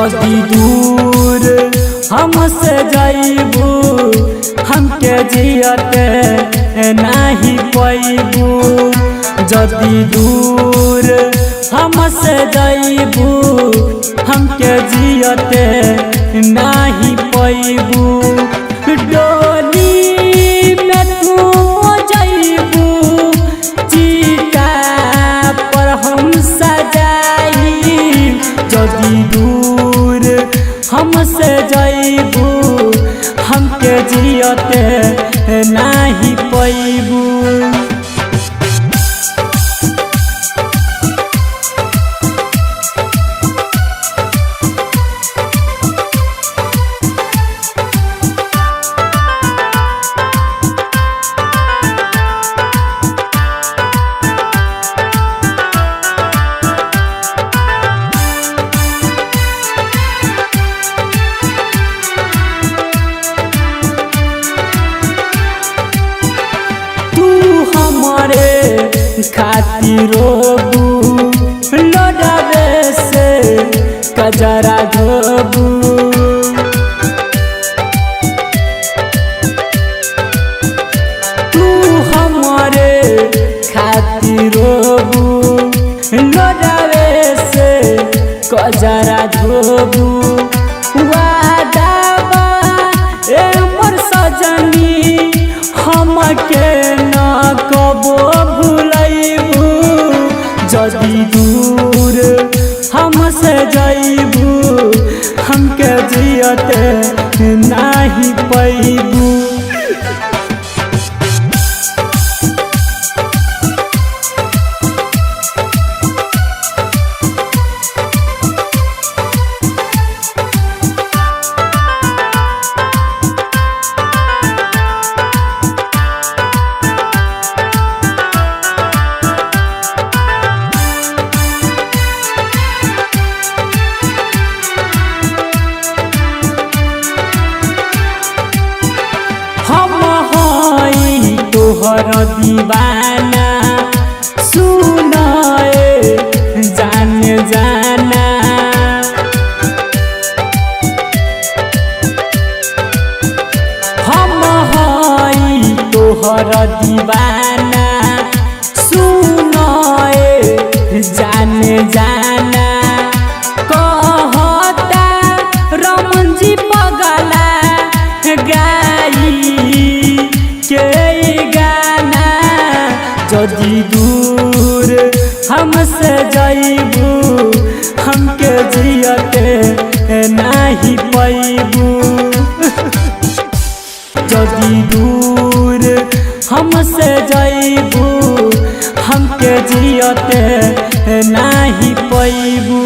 जदि दूर हमसे जइबू हमके जियते नाही पैबू। जदि दूर हमसे जइबू हमके जियते नाही पैबू। डोली में तू जइबू चिता पर हम सजाई। जदि दूर हमसे जइबू हमके जियते नाही पैबू। तू हमारे खातिर रोबू लोडावे से कजरा धोबू। तू हमारे खातिर रोबू लोडावे से कजरा धोबू। वादा बा ए मोर सजनी हमके न कबो भुलैबू। जदि दूर हमसे जइबू हमके जियते नाही पैबू। हम हई तोहर दीवाना सुन जान जाना। हम हई तोहर दीवाना सुन जान जाना। कहता रमन जी पगला गाई के गाना। जदि दूर हमसे जइबू हमके जियते नाही पैबू। जदि दूर हमसे जइबू हमके जियते नाही पैबू।